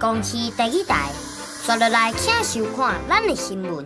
公視第二台，煞落來請收看咱的新聞。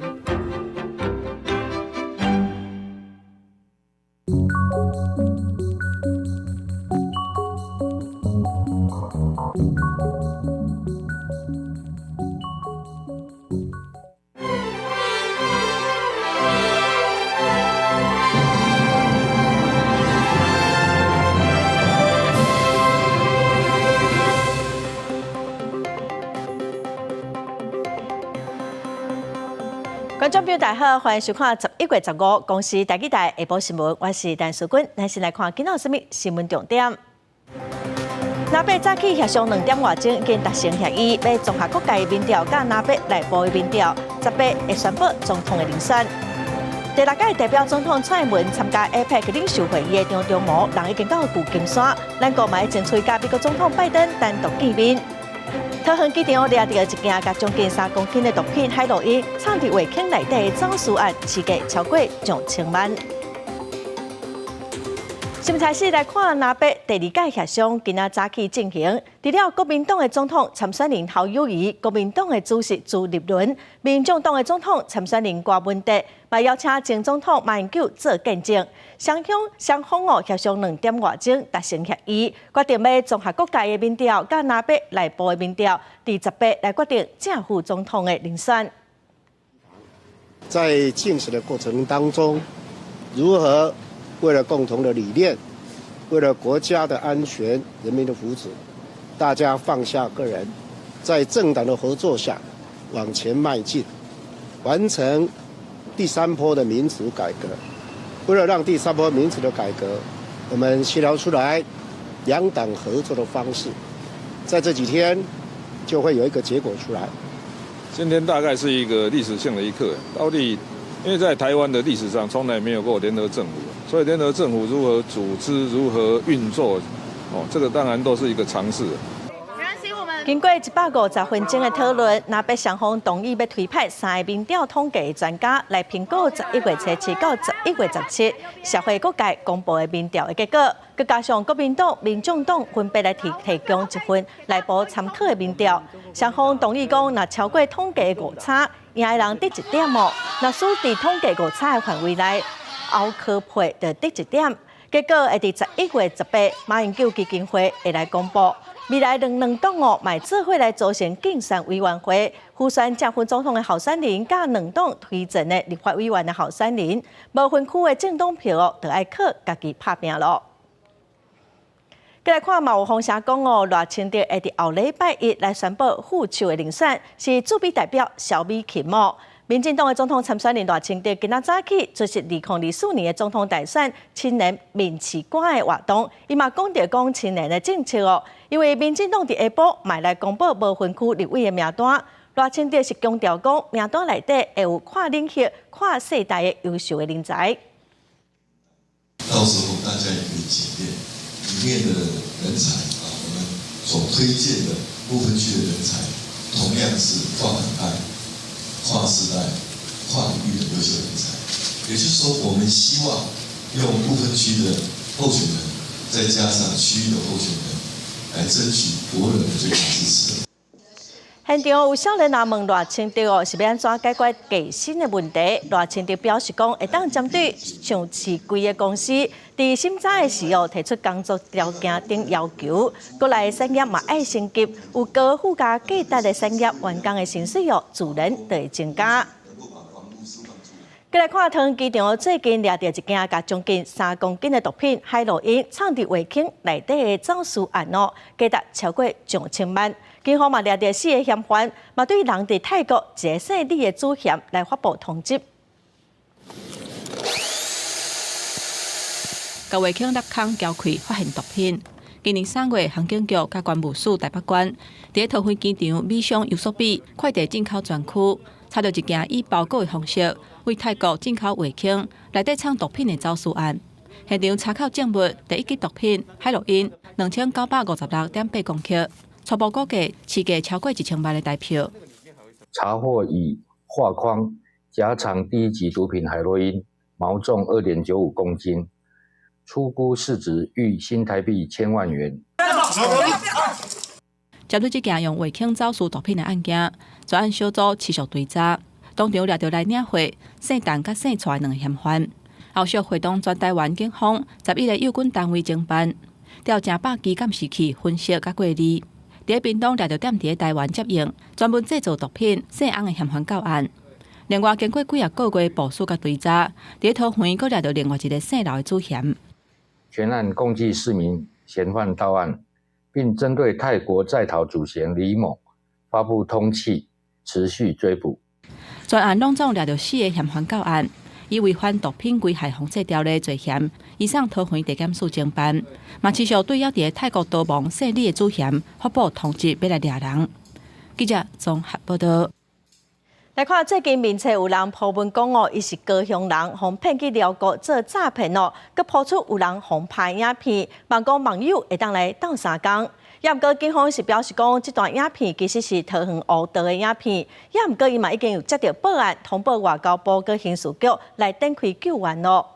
觀眾朋友大家好，歡迎收看11月15公視台語台下晡新聞，我是陳淑君。咱先來看今仔有啥物新聞重點。藍白早起協商兩點外鐘已經達成協議，欲綜合各界民調佮藍白內部的民調，18會宣布總統的人選。第六屆代表總統蔡英文參加 APEC 領袖會議的張忠謀，人已經到舊金山，咱國嘛會爭取佮美國總統拜登單獨見面。桃園機場掠著一件共將近3公斤的毒品海洛因，藏佇畫框內底的走私案，市價超過上千萬。新聞開始來看藍白第二屆協商，今仔早起進行。除了國民黨的總統參選人侯友宜、國民黨的主席朱立倫、民眾黨的總統參選人柯文哲，嘛邀請前總統馬英九做見證。雙方雙方哦協商兩點外鐘達成協議，決定欲綜合各界的民調佮藍白內部的民調，佇18來決定正副總統的人選。在競選的過程當中，如何為了共同的理念，為了國家的安全、人民的福祉，大家放下個人，在政黨的合作下往前邁進，完成第三波的民主改革。為了讓第三波民主的改革，我們協調出來兩黨合作的方式，在這幾天就會有一個結果出來。今天大概是一個歷史性的一刻，到底因為在台灣的歷史上從來沒有過聯合政府，所以聯合政府如何組織、如何運作，哦，這個當然都是一個嘗試。經過150分鐘的討論，藍白雙方同意欲推派三个民調統計的專家來評估11月初7到11月17社會各界公布的民調的結果，閣加上國民黨、民眾黨分別來提提供一份內部參考的民調，雙方同意講，若超過統計的誤差，贏的人得一點哦；若輸佇統計誤差的範圍內，侯柯配就得一點。結果會佇11月18，馬英九基金會會來公布。未來兩兩黨哦，嘛會做伙來組成競選委員會，輔選正副總統的候選人，佮兩黨推薦的立法委員的候選人，無分區的政黨票哦，就愛靠家己拍拚囉。閣來看嘛，有風聲講哦，賴清德會佇後禮拜一來宣布副手的人選，是駐美代表蕭美琴哦。民進黨的總統參選人賴清德今仔早起出席2024年的總統大選青年面試官的活動，伊嘛講著講青年的政策哦。因為民進黨佇下晡嘛來公布無分區立委的名單，賴清德是強調講名單內底會有跨領域、跨世代的優秀的人才。到時候大家也可以檢驗裡面的人才啊，我們所推薦的不分區的人才，同樣是跨黨派、跨世代、跨領域的優秀人才。也就是說，我們希望用不分區的候選人，再加上區域的候選人，來爭取國人的最大支持。現場有少年人問賴清德哦，是欲按怎解決低薪的問題？賴清德表示講，會當針對上市櫃的公司，佇審查的時候提出工作條件等要求。國內產業嘛愛升級，有高附加價值的產業，員工的薪水哦，自然就會增加。閣來看桃園機場最近掠著一件共將近3公斤的毒品海洛因，藏佇畫框內底的走私案哦，價值超過上千萬。警方嘛掠著四个嫌犯，嘛對人佇泰國一个姓李的主嫌來發布通緝。共畫框納空撬開，發現毒品。今年3月，航警局佮關務署台北關，佇桃園機場米商優索比快遞進口專區，查著一件以包裹的方式，為泰國進口畫框內底藏毒品的走私案。現場查扣證物，第一級毒品海洛因2996.8公克，初步估計市價超過1000萬的台票。查獲以畫框夾藏第一級毒品海洛因，毛重2.95公斤，初估市值逾新台幣千萬元。針對這件用畫槍走私毒品的案件，專案小組持續追查，當場掠著來領貨、姓陳佮姓蔡兩个嫌犯。後續會同全台灣警方11个有關單位偵辦，調成百支監視器分析佮過濾。佇屏東掠著踮佇台灣接應專門製造毒品姓翁的嫌犯到案。另外，經過幾仔個月部署佮追查，佇桃園閣掠著另外一个姓劉的主嫌。全案共計4名嫌犯到案，並針對泰國在逃主嫌李某發布通緝，持續追捕。全案攏總掠著四个嫌犯到案，以違反毒品危害防制條例罪嫌，移送桃園地檢署偵辦。嘛持續對猶佇泰國逃亡姓李的主嫌發布通緝，欲來掠人。記者綜合報道。來看最近面冊有人 po 文講哦，伊是高雄人，予騙去寮國做詐騙哦，閣 po 出有人予拍影片，望講網友會當來鬥相共。也毋過警方是表示講，這段影片其實是桃園烏道的影片，也毋過伊嘛已經有接著報案，通報外交部佮刑事局來展開救援咯。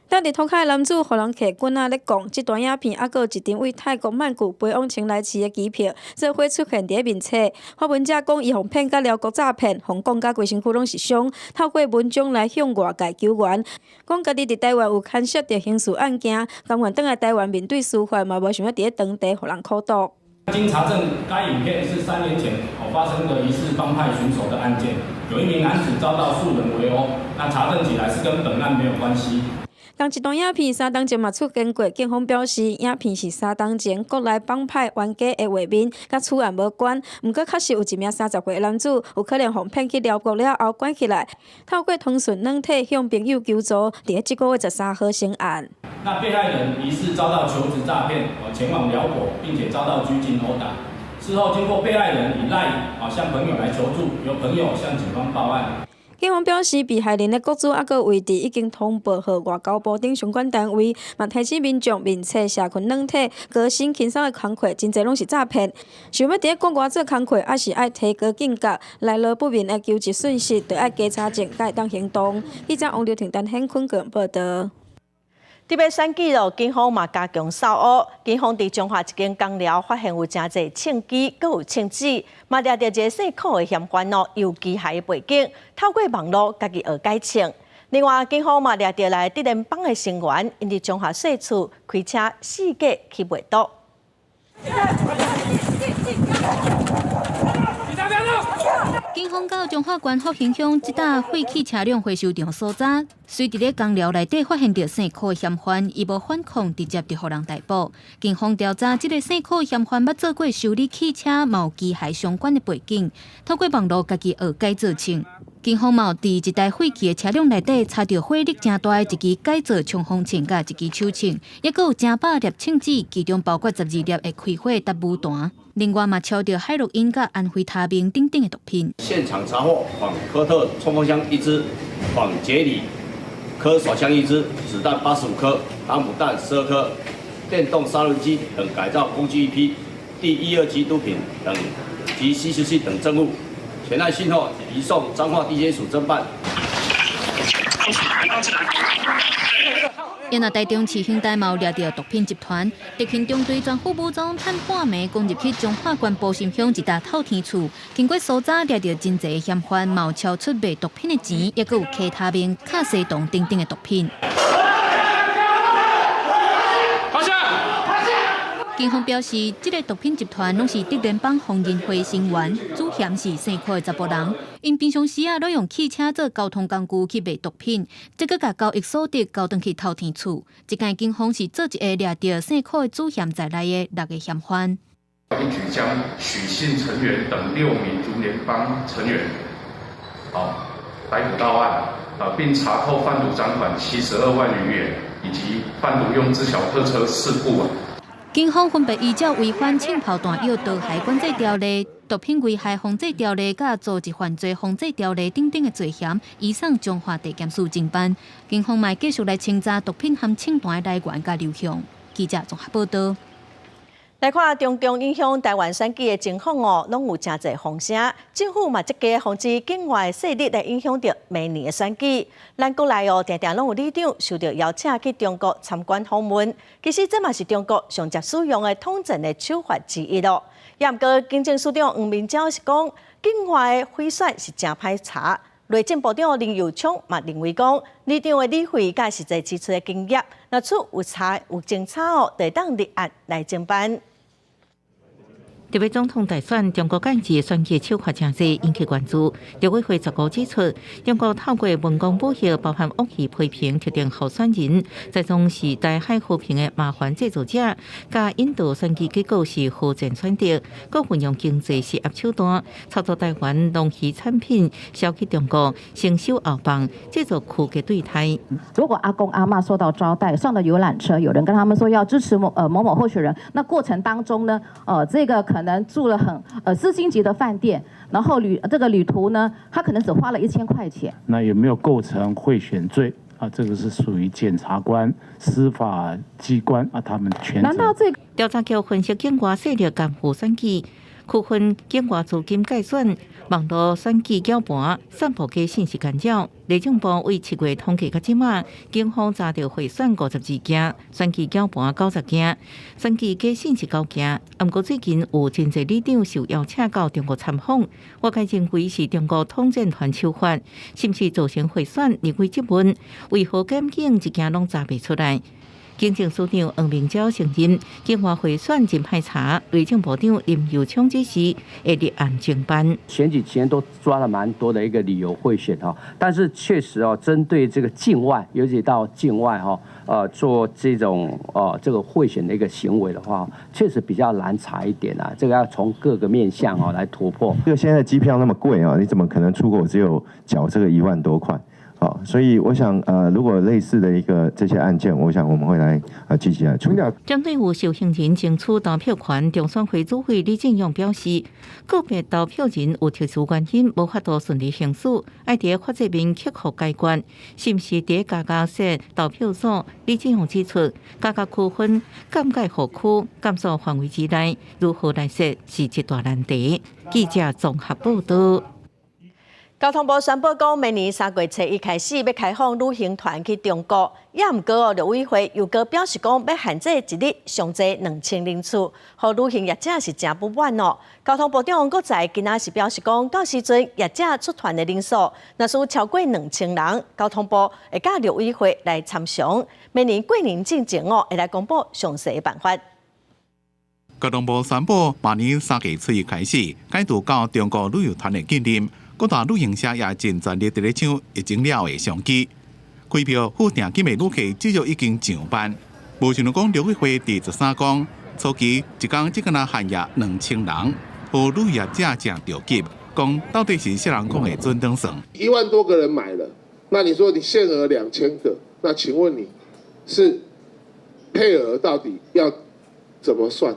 踮佇塗跤的男子，予人提棍仔咧講，這段影片猶閣有一張為泰國曼谷飛往清萊市的機票，做伙出現佇咧面冊。發文者講，伊予騙甲寮國詐騙，予講甲規身軀攏是傷，透過文章來向外界求援，講家己佇台灣有牽涉著刑事案件，甘願轉來台灣面對司法，嘛無想欲佇咧當地予人苦毒。經查證，該影片是3年前發生的疑似幫派巡守的案件，有一名男子遭到數人圍毆，那查證起來是跟本案沒有關係。仝一段影片3冬前嘛出現過，警方表示影片是3冬前國內幫派冤家的畫面，佮此案無關。毋過確實有一名30歲的男子，有可能予騙去寮國了後關起來，透過通訊軟體向朋友求助，佇咧這個月13號成案。那被害人疑似遭到求職詐騙，前往寮國，並且遭到拘禁毆打。事後經過被害人以 LINE 向朋友來求助，由朋友向警方報案。警方表示，被害人的國籍猶閣位置已經通報予外交部等相關單位，嘛提醒民眾面冊社群軟體高薪輕鬆的工課，真濟攏是詐騙。想欲佇咧國外做工課，猶是愛提高警覺，來路不明的求職訊息，著愛加查證，才會當行動。記者王劉婷、陳顯坤報導。特別選舉咯，警方嘛加強掃烏。警方佇彰化一間工寮發現有誠濟槍支，閣有槍子，嘛掠著一个姓柯的嫌犯哦，有機械的背景，透過網路家己學改槍。另外，警方嘛掠著來竹聯幫的成員，𪜶佇彰化細厝開車四界去賣毒。警方到彰化縣福興鄉這搭廢棄車輛回收場搜查，隨佇咧工寮內底發現著姓柯的嫌犯，伊無反抗，直接就予人逮捕。警方調查，這个姓柯的嫌犯捌做過修理汽車、嘛有機械相關的背景，透過網路家己學改造槍。警方嘛有佇一台廢棄的車輛內底查著火力誠大的一支改造衝鋒槍佮一支手槍，抑閣有成百粒槍子，其中包括12粒會開火的霧彈。另外嘛，抄著海洛因佮安非他命等等的毒品。現場查獲仿科特衝鋒槍一支，仿傑里科手槍一支，子彈85顆，擋子彈12顆，電動砂輪機等改造工具一批，第一、二級毒品等及吸食器等證物。全案訊後移送彰化地檢署偵辦。因若台中市兄弟嘛有掠著毒品集團，特勤中隊全副武裝，趁半暝攻入去彰化縣埔心鄉一棟透天厝，經過搜查掠著真濟嫌犯，嘛有超出賣毒品的錢，抑閣有 K 他命、卡西酮等等的毒品。警方表示，這个毒品集團攏是竹聯幫瘋人會成員，主嫌是姓柯的查埔人。𪜶平常時啊，攏用汽車做交通工具去賣毒品，這閣共交易所得交轉去透天厝。這間警方是做一个掠著姓柯的主嫌在內的6个嫌犯。一舉將許姓成員等6名竹聯幫成員，逮捕到案，並查扣販毒贓款72萬餘元，以及販毒用自小客車4部。警方分別依照違反槍炮彈藥毒害管制條例、毒品危害防制條例、佮組織犯罪防制條例等等的罪嫌，移送彰化地檢署偵辦。警方嘛繼續來清查毒品和槍彈的來源佮流向。記者綜合報道。來看中共影響台灣選舉的情況哦，攏有誠濟風聲。政府嘛積極防止境外勢力來影響著明年的選舉。咱國內哦，定定攏有里長受著邀請去中國參觀訪問。其實這嘛是中國上捷使用的統戰的手法之一咯。也毋過，警政署長黃明昭是講，境外的賄選是誠歹查。內政部長林右昌嘛認為講，里長的旅費佮實際支出的金額，若出有差有偵查哦，就會當立案來偵辦。特別總統大選，中國干預選舉手法誠濟引起關注。陸委會15指出，中國透過文攻武嚇，包含惡意批評特定候選人，這種是台海和平的麻煩製造者，佮引導選舉結果是和戰選擇，閣運用經濟施壓手段，操作台灣農漁產品銷去中國，先收後放，製造區隔對待。如果阿公阿嬤受到招待，上了遊覽車，有人跟他們說要支持某某候選人，那過程當中呢，這個可能住了很四星級的飯店，然後這個旅途呢，他可能只花了1000塊錢。那有沒有構成賄選罪啊？這個是屬於檢察官、司法機關啊，他們權責。難道這個調查局分析境外勢力干預選舉，區分境外資金介選、網路選舉攪盤、散布假信息干擾。內政部為7月統計到這馬，警方查著賄選52件，選舉攪盤90件，選舉假信息9件。毋過最近有真濟里長受邀請到中國參訪，外界認為是中國統戰團手法，是毋是造成賄選？立委質問，為何檢警一件攏查袂出來？警政署長黃明昭承認，境外賄選真歹查，內政部長林右昌指示會立案偵辦。選舉期間都抓了蠻多的一個旅遊賄選哈，但是確實哦，針對這個境外，尤其到境外哈，做這種這個賄選的一個行為的話，確實比較難查一點啊。這個要從各個面向哦來突破。因為現在機票那麼貴啊，你怎麼可能出國只有繳這個1萬多塊？好，所以我想，如果類似的一個這些案件，我想我們會來啊積極來處理。針對有受刑人爭取投票權，中選會主委李進勇表示，個別投票人有特殊原因無法度順利行使，愛佇法制面克服解決，是毋是佇加加設投票所？李進勇指出，加加區分尷尬戶區，監所範圍之內，如何來設是一大難題。記者綜合報道。交通部宣布講，明年3月初一開始欲開放旅行團去中國，也毋過陸委會又閣表示講，欲限制一日上濟2000人次，予旅行業者是誠不滿哦。交通部長王國材今仔是表示講，到時陣業者出團的人數，若是超過兩千人，交通部會佮陸委會來參詳。明年過年進前哦，會來公布詳細的辦法。交通部宣布，明年3月初一開始，解除到中國旅遊團的禁令。各大旅行社也盡全力佇咧搶疫情了後的商機，開票付訂金的旅客至少已經上萬。無想到講陸委會佇13講，初期一工只敢若限額2000人，予旅遊業者誠著急，講到底是啥人講會準當算？1萬多個人買了，那你說你限額2000個，那請問你是配額到底要怎麼算？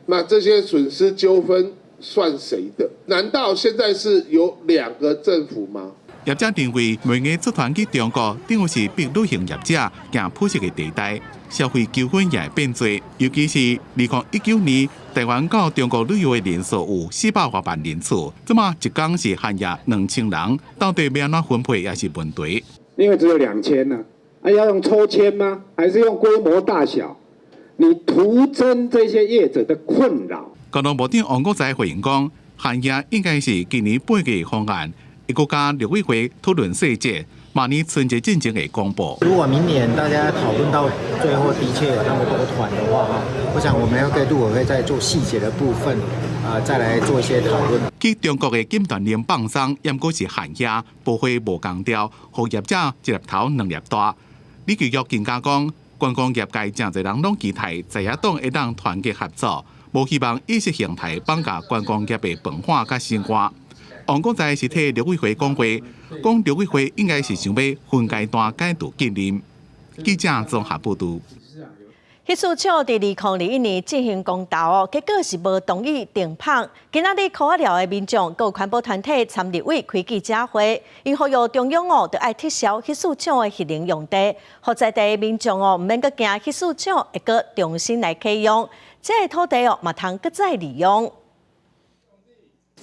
那這些損失糾紛算誰的？難道現在是有兩個政府嗎？業者認為，每年出團去中國，等於是逼旅行業者行灰色的地帶，消費糾紛也會變多。尤其是2019年，台灣到中國旅遊的人數有400外萬人次，這馬一工是限額2000人，到底欲按怎分配也是問題。因為只有兩千呢，啊，要用抽籤嗎？還是用規模大小？你徒增這些業者的困擾。交通部長王國材回應講，限額應該是今年8月方案，會閣佮陸委會討論細節，明年春節進前會公布。如果明年大家討論到最後的確有那麼多團的話，我想我們要跟陸委會再做細節的部分，啊，再來做一些討論。去中國的禁團令放鬆，毋過是限額，不會無仝調，予業者一粒頭兩粒大。李繼玉更加講，觀光業界誠濟人攏期待在野黨會當團結合作。無希望意識形態綁架觀光業的文化佮生活。王國材是替陸委會講話，講陸委會應該是想欲分階段解除禁令。記者綜合報導。彼事廠佇2021年進行公投哦，結果是無同意停麭。今仔日箍仔寮的民眾、閣有環保團體參立委開記者會，𪜶呼籲中央哦，著愛撤銷彼事廠的核能用地，予在地的民眾哦，毋免閣驚彼事廠會閣重新來啟用。這个土地哦，嘛通閣再利用。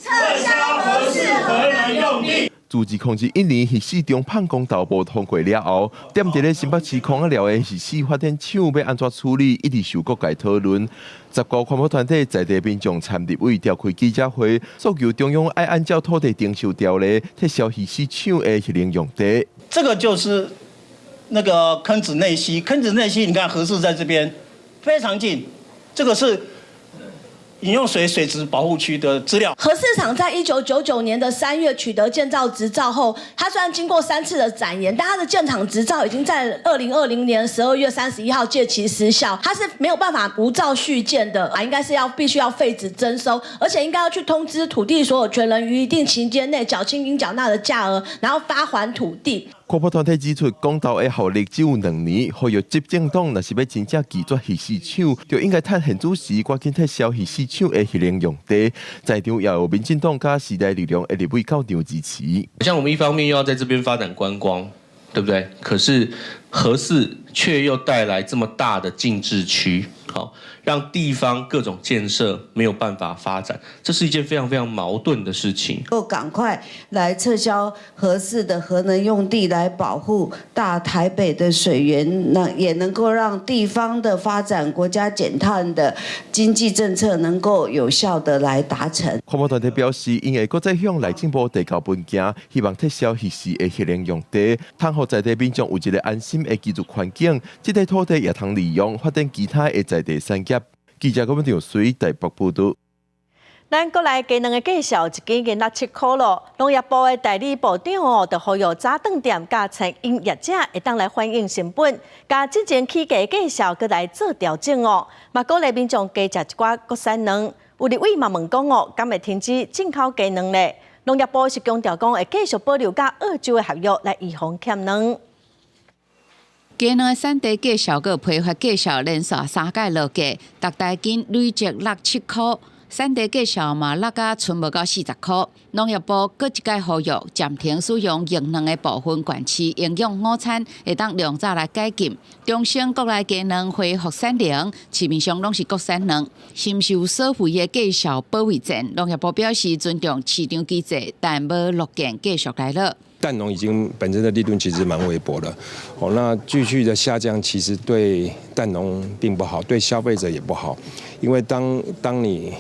撤銷核四核能用地。自2001年魚市場判公投無通過了後，踮佇咧新北市空仔寮的魚市發電廠欲按怎處理，一直受各界討論。10個環保團體在地民眾參立委召開記者會，訴求中央愛按照土地徵收條例撤銷魚市場的核能用地。這個就是那個坑子內溪，坑子內溪，你看核四在這邊非常近，這個是飲用水水質保護區的資料。核四廠在1999年的3月取得建造執照後，它雖然經過三次的展延，但它的建廠執照已經在2020年12月31號屆期失效，它是沒有辦法無照續建的啊，應該是要必須要廢止徵收，而且應該要去通知土地所有權人於一定期間內繳清應繳納的價額，然後發還土地。環保團體指出，公投的效力只有2年，呼籲執政黨若是欲真正拒絕魚市場，就應該趁現主時趕緊撤銷魚市場的核能用地。在場也有民進黨佮時代力量的立委到場支持。像我們一方面又要在這邊發展觀光，對不對？可是核四卻又帶來這麼大的禁制區，好，讓地方各種建設沒有辦法發展，這是一件非常非常矛盾的事情。夠趕快來撤銷核四的核能用地，來保護大台北的水源，那也能夠讓地方的發展、國家減碳的經濟政策能夠有效的來達成。環保團體表示，𪜶會閣再向內政部提交文件，希望撤銷核四的核能用地，通予在地民眾有一個安心的居住環境。這塊土地也通利用發展其他的在地產業。記者郭文長隨台北報道。咱閣來雞卵的價數，一斤已經六七箍囉。農業部的代理部長哦，就呼籲早頓店佮餐飲業者會當來反映成本，共之前起價價數閣來做調整哦。嘛鼓勵民眾加食一寡國產卵。有立委嘛問講哦，敢會停止進口雞卵咧？農業部是強調講會繼續保留佮澳洲的合約來預防欠卵。雞卵的產地價數佮批發價數連續三屆落價，逐台斤累積六七箍。產地價數嘛落甲賰無夠40箍。農業部閣一擺呼籲暫停使用液卵的部分縣市營養午餐，會當量早來解禁。中省國內雞卵恢復產能，市面上攏是國產卵，是毋是有所謂的價數保衛戰？農業部表示尊重市場機制，但無樂見繼續來落。蛋農已經本身的利潤其實蠻微薄的，哦，那繼續的下降其實對蛋農並不好，對消費者也不好，因為當你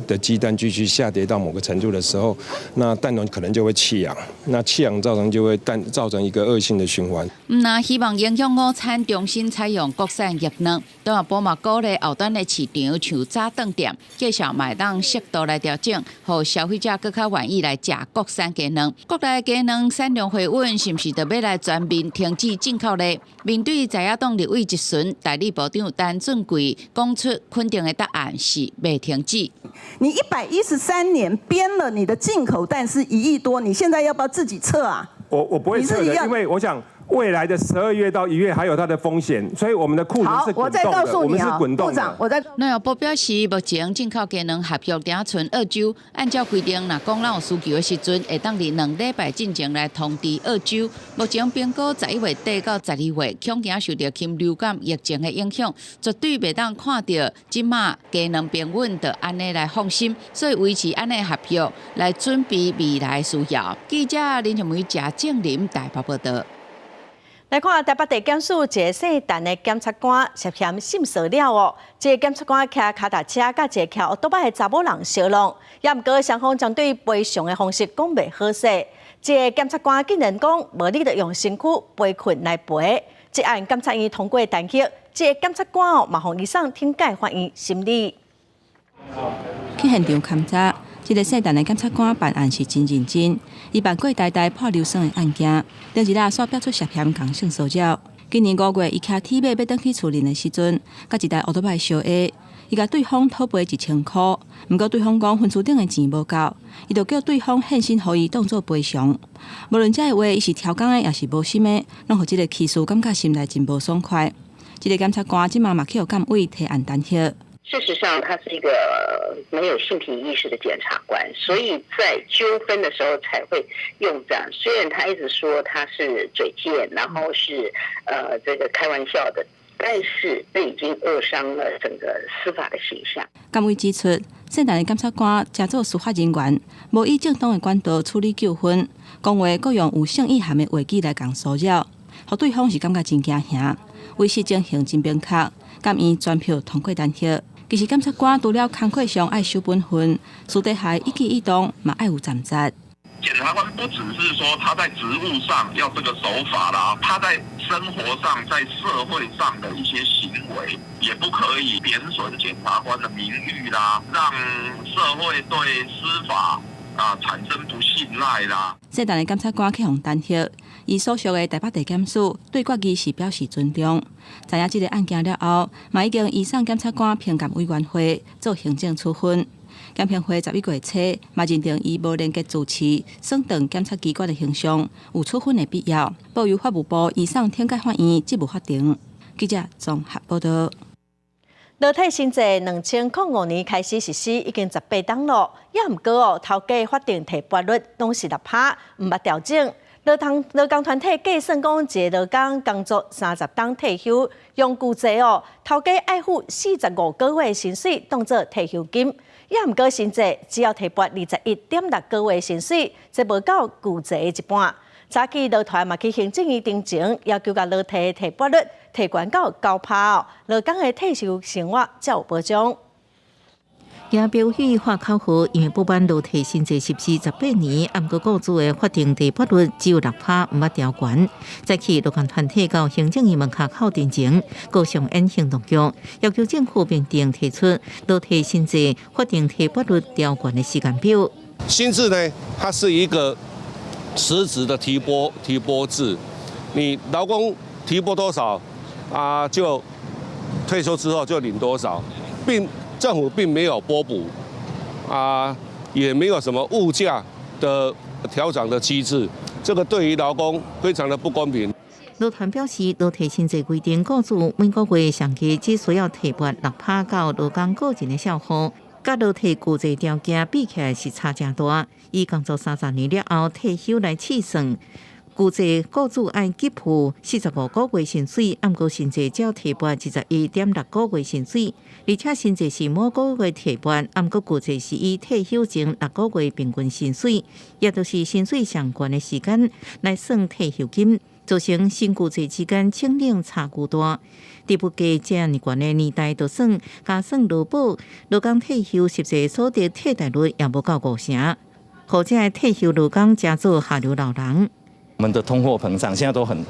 的雞蛋繼續下跌到某個程度的時候，那蛋農可能就會棄養，那棄養造成就會蛋造成一個惡性的循環。毋但希望營養午餐重新採用國產液卵，農業部嘛鼓勵後端的市場像早頓店，繼續嘛會當適度來調整，予消費者閣較願意來食國產雞卵。國內雞卵產量回穩，是毋是就欲來全面停止進口呢？面對在野黨立委質詢，代理部長陳俊貴講出肯定的答案是袂停止。你113年編了你的進口蛋是1億多，你現在要不要自己撤啊？我不會撤的，因為我想未來的12月到1月還有它的風險，所以我們的庫存是滾動的，我們是滾動的。我在農業部表示，目前進口雞卵合約定賰澳洲，按照規定，若講咱有需求的時陣，會當佇2禮拜進前來通知澳洲。目前評估11月底到12月，恐驚受著禽流感疫情的影響，絕對袂當看著這馬雞卵平穩就按呢來放心，所以維持按呢合約來準備未來需要。記者林靜梅、謝正林台北報道。來看台北地檢署一个姓陳的檢察官涉嫌性騷擾哦，這个檢察官騎跤踏車佮一个騎歐多擺的查某人相弄，也毋過雙方針對賠償的方式講袂好勢。這个檢察官竟然講無你就用身軀陪困來賠。這案檢察院通過彈劾，這个檢察官哦嘛予移送懲戒法院審理。去現場勘查，這个姓陳的檢察官辦案是真認真，伊辦過台大潑硫酸的案件，頂一日煞爆出涉嫌仝性騷擾。今年5月，伊騎鐵馬欲轉去厝裡的時陣，佮一台歐多擺相挨，伊共對方討賠1000箍，毋過對方講分厝頂的錢無夠，伊就叫對方獻身予伊當做賠償。無論這个話伊是刁工的，抑是無心的，攏予這个起訴感覺心內真無爽快。這个檢察官這馬嘛去予監委提案彈劾。事實上，他是一個沒有性平意識的檢察官，所以在糾紛的時候才會用這樣。雖然他一直說他是嘴賤，然後是這個開玩笑的，但是這已經扼傷了整個司法的形象。監委指出，聖誕的檢察官成做司法人員，無以正當的管道處理糾紛，講話閣用有性意涵的話語來共騷擾，予對方是感覺真驚嚇。委實情形真明確，監院全票通過彈劾。其實檢察官除了工課上愛守本分，私底下一舉一動嘛愛有站節。檢察官不只是說他在職務上要這個守法啦，他在生活上、在社會上的一些行為，也不可以貶損檢察官的名譽啦，讓社會對司法啊產生不信賴啦。聖誕的檢察官去予彈劾，伊所屬的台北地檢署對決議是表示尊重。知影這个案件了後，嘛已經移送檢察官評鑑委員會做行政處分。檢評會11月初嘛認定伊無廉潔自持，損斷檢察機關的形象，有處分的必要。報由法務部移送懲戒法院職務法庭。記者綜合報道。勞退新制2005年開始實施，已經18冬咯。也毋過哦，頭家法定提撥率攏是6%，毋捌調整。勞工團體計算講，一個勞工工作30冬退休，用舊制哦，頭家愛付45個月薪水當做退休金。也毋過新制只要提撥21.6個月薪水，這無夠舊制的一半。早起勞團嘛去行政院陳情，要求共勞退提撥率提懸到9%哦，勞工的退休生活才有保障。行標語喊口號，因為不滿勞退新制實施18年，毋過雇主的法定提撥率只有6%，毋捌調懸。早起勞工團體到行政院門跤口陳情，閣上演行動劇，要求政府明定提出勞退新制法定提撥率調懸的時間表。新制呢，它是一個實質的提撥制，你勞工提撥多少啊，就退休之後就領多少，並政府並沒有撥補，啊，也沒有什麼物價的調整的機制，這個對於勞工非常的不公平。勞團表示，勞退新制規定，雇主每個月上低只需要提撥6%到勞工個人的帳戶，佮勞退舊制條件比起來是差誠大。以工作30年了後退休來試算，舊制雇主愛給付45個月薪水，毋過新制只要提撥21.6個月薪水，而且新制是每個月提撥，毋過舊制是以退休前6個月平均薪水，也就是薪水上懸的時間來算退休金，造成新舊制之間請領差距大。佇物價遮爾懸的年代，就算加算勞保，勞工退休實際所得替代率也無夠5成，予這个退休勞工成做下流老人。我們的通貨膨脹現在都很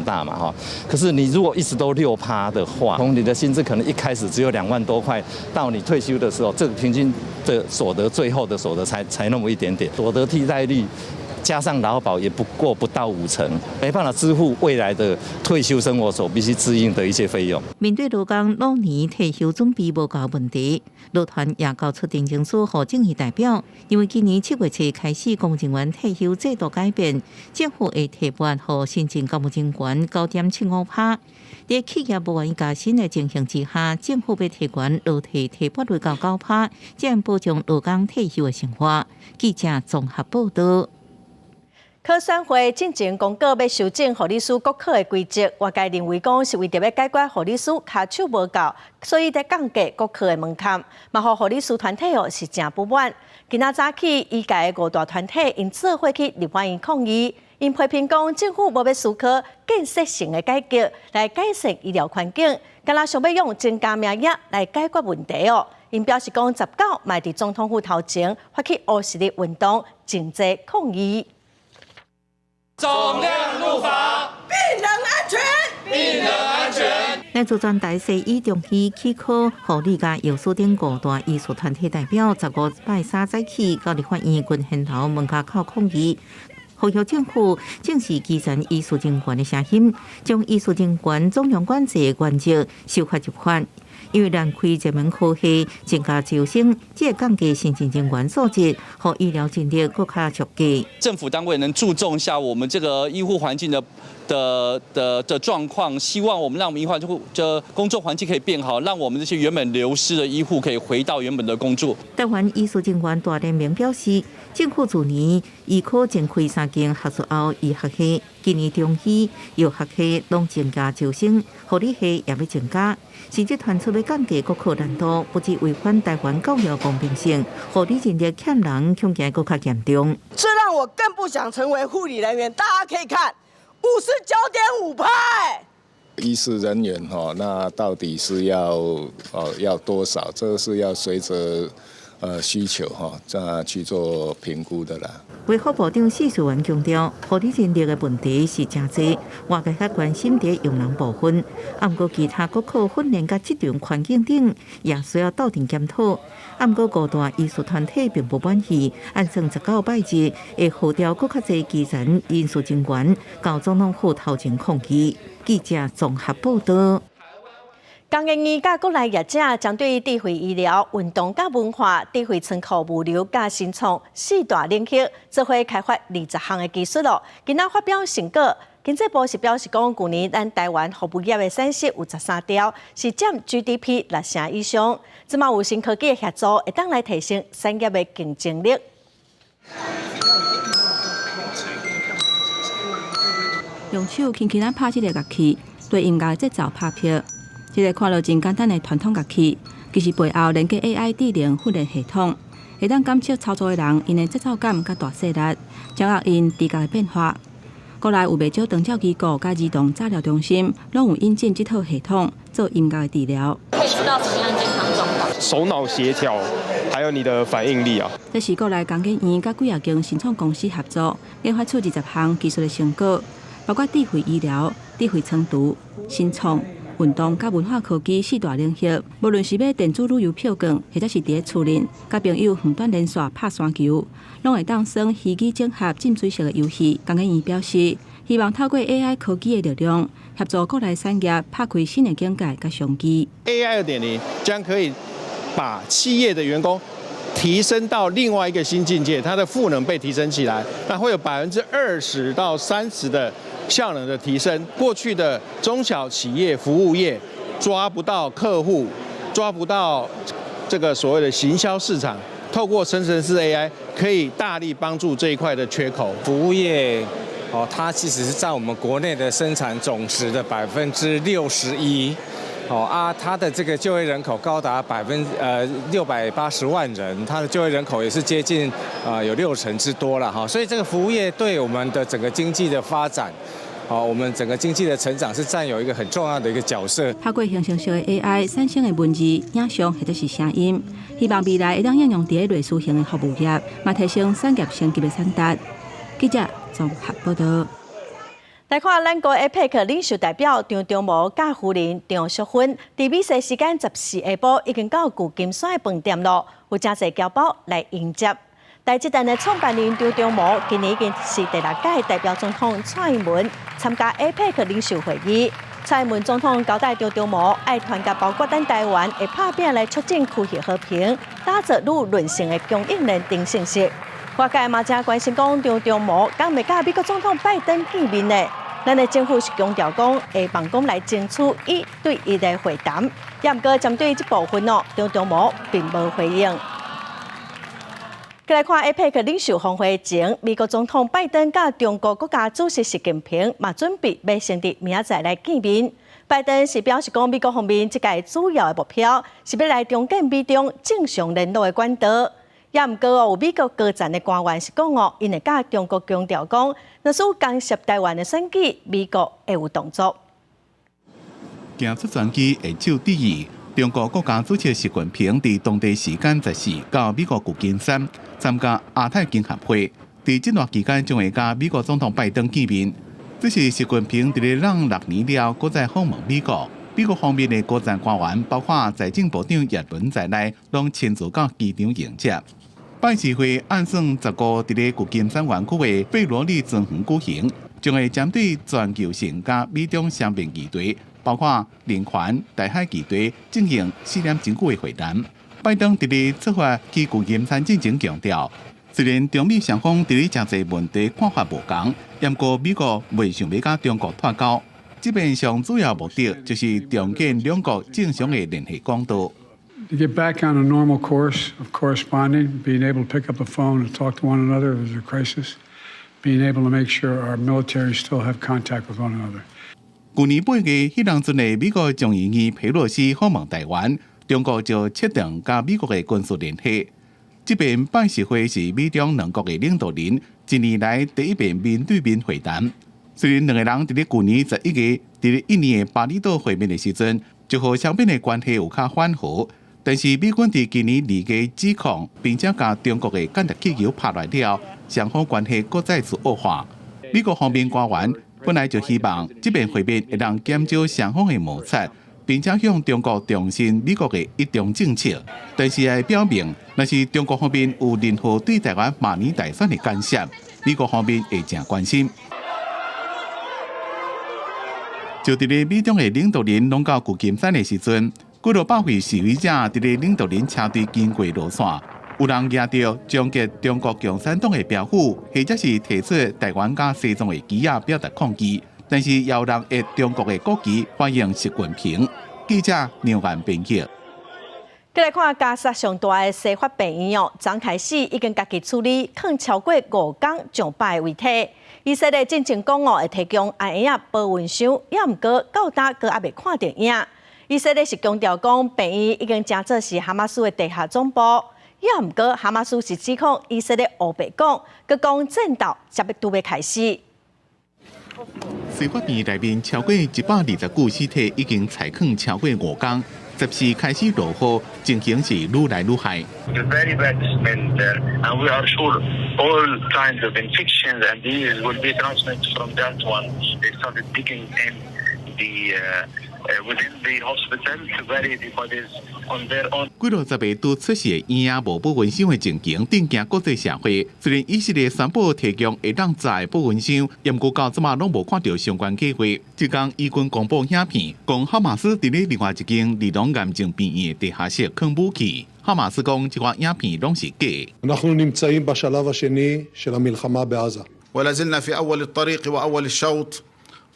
大嘛，哈。可是你如果一直都6%的話，從你的薪資可能一開始只有2萬多塊，到你退休的時候，這個平均的所得，最後的所得才那麼一點點，所得替代率加上勞保也不過不到5成，沒辦法支付未來的退休生活所必須支應的一些費用。面對勞工老年退休準備無夠問題，勞團也交出陳情書予政意代表，因為今年7月初開始公務人員退休制度改變，政府會提撥予新進公務人員9.75%。佇企業無願意加薪的情形之下，政府欲提懸勞退提撥率到9%，才能保障勞工退休的生活。記者綜合報道。考選會進前公告欲修正護理師國考的規則，外界認為講是為著欲解決護理師跤手無夠，所以佇降低國考的門檻，嘛予護理師團體哦是誠不滿。今仔早起，醫界的五大團體𪜶做伙去立法院抗議，𪜶批評講政府無欲思考建設性的改革來改善醫療環境，敢若想欲用增加名額來解決問題哦。𪜶表示講19嘛佇總統府頭前發起烏十日運動，靜坐抗議。總量入法，病人安全，病人安全。來自全台西醫、中醫、齒科、護理佮藥師等五大醫術團體代表，15拜三早起到立法院群賢樓門跤口抗議，呼籲政府正視基層醫術人員的聲音，將醫術人員總量管制原則修法入法。因為難開熱門科系，增加招生，這會降低新進人員素質，予醫療人力閣較足夠。政府單位能注重一下我們這個醫護環境的狀況，希望我們讓我們醫護就就工作環境可以變好，讓我們這些原本流失的醫護可以回到原本的工作。台灣醫師人員大聯盟表示，政府去年醫科增開三間學術後醫學系，今年中醫藥學系攏增加招生，護理系也欲增加，甚至傳出欲降低國考難度，不只違反台灣教育公平性，護理人力欠人恐驚閣較嚴重。這讓我更不想成為護理人員。大家可以看，59.5%。醫事人員哈，那到底是要多少？這個是要隨着需求哈，再去做評估的啦。衛福部長薛瑞元強調，護理人力的問題是誠濟，外界較關心佇用人部分，啊，毋過其他國考訓練佮職場環境等，也需要鬥陣檢討。啊，毋過五大醫師團體並不滿意，按算19拜日會號召閣較濟基層人事人員到總統府頭前抗議。記者綜合報道。工研院佮國內業者針對智慧醫療、運動佮文化、智慧倉庫物流佮新創四大領域，做伙開發20項的技術咯。今仔發表成果，經濟部是表示講，舊年咱台灣服務業的產值有13兆，是佔 GDP 6成以上。這馬有新科技的協助，會當來提升產業的競爭力。用手輕輕仔拍這个樂器，對音樂節奏拍拍。這个看落真簡單的傳統樂器，其實背後連結 AI 智能訓練系統，會當監測操作的人𪜶的節奏感佮大細力，掌握𪜶知覺的變化。國內有袂少長照機構佮兒童早療中心，攏有引進這套系統做音樂的治療。可以知道什麼樣的健康狀況？手腦協調，還有你的反應力啊。這是國內工研院佮幾若間新創公司合作，研發出20項技術的成果，包括智慧醫療、智慧倉儲、新創、運動佮文化科技四大領域。無論是買電子旅遊票券，或者是佇咧厝內佮朋友遠端連線拍山球，攏會當耍虛擬整合浸水式的遊戲。工研院表示，希望透過 AI 科技的力量，協助國內產業拍開新的境界佮商機。 AI 2.0將可以把企業的員工提升到另外一個新境界，它的賦能被提升起來，那會有20%到30%的效能的提升。過去的中小企業服務業抓不到客戶，抓不到這個所謂的行銷市場，透過生成式 AI 可以大力幫助這一塊的缺口。服務業哦，它其實是佔我們國內的生產總值的61%。哦啊，它的這個就業人口高達680萬人，它的就業人口也是接近有6成之多了哈，所以這個服務業對我們的整個經濟的發展，哦，我們整個經濟的成長是佔有一個很重要的一個角色。透過生成式的 AI 產生的文字、影像或者是聲音，希望未來會當應用佇咧類似型的服務業，嘛提升產業升級的產值。記者綜合報道。來看咱國 APEC 領袖代表張忠謀佮夫人張淑芬，佇美西時間14下晡已經到舊金山的飯店囉，有誠濟僑胞來迎接。台積電的創辦人張忠謀今年已經是第六屆代表總統蔡英文參加 APEC 領袖會議。蔡英文總統交代張忠謀，愛團結包括咱台灣，會拍拚來促進區域和平，打造愈韌性的供應鏈等信息。外界嘛誠關心講張忠謀敢會佮美國總統拜登見面呢？咱的政府是強調講，會望講來爭取一對一的會談，也毋過針對這部分哦，張忠謀並無回應。來看 APEC 領袖峰會前，美國總統拜登佮中國國家主席習近平嘛準備欲先佇明仔載來見面。拜登是表示講，美國方面這屆主要的目標是欲來重建美中正常聯絡的管道。也毋過哦，有美國高層的官員是講哦，𪜶會佮中國強調講，若是有干涉台灣的選舉，美國會有動作。行出專機握手致意，中國國家主席習近平佇當地時間14到美國舊金山參加亞太經合會，佇這段期間將會佮美國總統拜登見面。這是習近平佇咧任6年了，閣再訪問美國。美國方面的高層官員，包括財政部長葉倫在內，攏親自到機場迎接。拜習會按算15佇咧舊金山灣區的費羅麗莊園舉行，將會針對全球性佮美中雙邊議題，包包括人權、台海議題進行4點鐘久的會談。拜登佇咧出發去舊金山進前強調，雖然中美雙方佇咧誠濟問題看法無仝，毋過美國袂想欲佮中國脫鈎。這擺上主要目的就是重建兩國正常的聯繫管道。 To get back on a normal course of corresponding, being able to pick up the phone and talk to one another if there's a crisis, being able to make sure our militaries still have contact with one another. 舊年8月，彼當陣的美國眾議院佩洛西訪問臺灣，中國就切斷佮美國的軍事聯繫。這擺拜習會是美中兩國的領導人近年來第一遍面對面會談。雖然兩个人佇咧舊年11月佇咧印尼的巴厘島會面的時陣，就予雙邊的關係有較緩和，但是美軍佇今年2月指控，並且共中國的間諜氣球拍落了，雙方關係閣再次惡化。美國方面官員本來就希望這擺會面會當減少雙方的摩擦，並且向中國重申美國的一中政策，但是也表明，若是中國方面有任何對臺灣馬年大選的干涉，美國方面會誠關心。就佇咧美中的領導人攏到舊金山的時陣，幾落百位示威者佇咧領導人車隊經過路線，有人舉著終結中國共產黨的標語，或者是提出臺灣佮西藏的旗仔表達抗議。但是也有人挹中國的國旗歡迎習近平。記者梁元編輯。閣來看加沙上大的西法病院哦，昨開始已經家己處理，囥超過5工上百个遺體。以色列進前講哦，會提供愛嬰仔保溫箱，也毋過到今閣猶未看著影。以色列是強調講，病院已經成做是哈馬斯的地下總部，也毋過哈馬斯是指控以色列烏白講，閣講戰鬥才欲拄欲開始。西法病院內面超過120具屍體已經採囥超過5工，十四開始落雨，情形是愈來愈害。 Very bad smell there, and we are sure all kinds of infections and diseases will be transmitted from that one. They started digging in the within the hospital to bury the bodies on their own. 幾落十个拄出世的嬰仔無保溫箱的情形，震驚國際社會。雖然以色列宣布提供會當載保溫箱，毋過到這馬攏無看著相關計劃。這工以軍公布影片，講哈馬斯佇咧另外一間兒童癌症病院的地下室囥武器。哈馬斯講這寡影片攏是假。 אנחנו נמצאים בשלב השני של המלחמה בעזה. ولا زلنا في أول الطريق وأول الشوط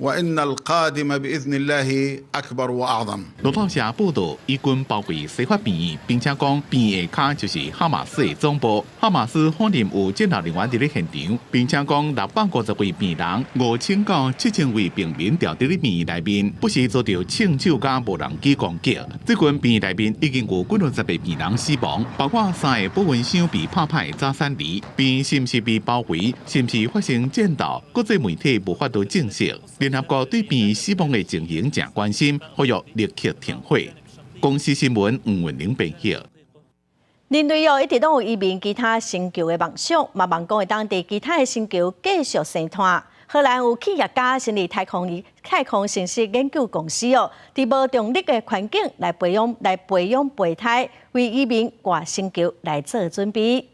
وإن القادم بإذن الله أكبر وأعظم。路透社報道，以軍包圍西法病院，並且講病院下跤就是哈馬斯的總部。哈馬斯否認有戰鬥人員佇咧現場，並且講650位病人、5000到7000位病民住佇咧病院內面，不時遭著槍手佮無人機攻擊。最近病院內面已經有幾落十个病人死亡，包括三個保溫箱被拍破的早產兒。病院是毋是被包圍，是毋是發生戰鬥？國際媒體無法度證實。聯合國對病院死亡的情形誠關心，呼籲立刻停火。公視新聞吳文玲編譯。人類哦，一直攏有移民其他星球的夢想，嘛望講會當佇其他的星球繼續生湠。荷蘭有企業家成立太空城市研究公司哦，佇無重力的環境來培養胚胎，為移民外星球來做準備。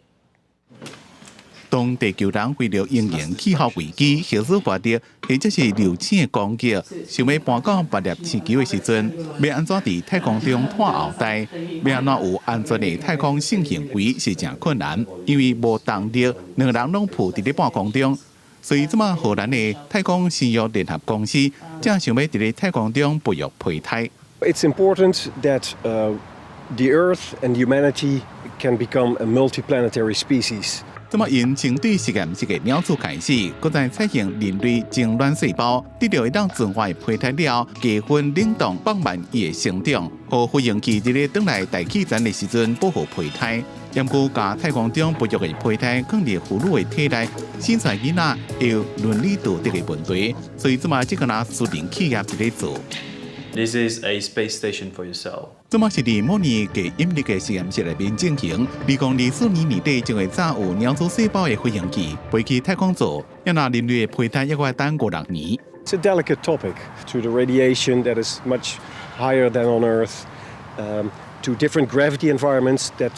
當地球人為著因應氣候危機、核子發電或者是流星的攻擊，想欲搬到別粒星球的時陣，欲按怎佇太空中湠後代，欲按怎有安全的太空性行為是誠困難，因為無重力，兩个人攏浮佇咧半空中。所以，這馬荷蘭的太空生育聯合公司正想欲佇咧太空中培育胚胎。 It's important that the Earth and humanity can become a multiplanetary species. 這馬𪜶針對實驗室的鳥鼠開始，閣再採用人類精卵細胞，得著會當純化胚胎了，加溫冷凍放慢伊的成長，予飛行器佇咧轉來大氣層的時陣保護胚胎。毋過，共太空中培育的胚胎囥佇婦女的體內，生出來囡仔會有倫理道德的問題，所以這馬這個若私人企業佇咧做。 This is a space station for yourself. 這馬是佇模擬地引力的實驗室內面進行。2024年年底將會載有鳥鼠細胞的飛行器飛去太空做，抑若人類的胚胎猶閣愛等五六年。 It's a delicate topic to the radiation that is much higher than on Earth, to different gravity environments that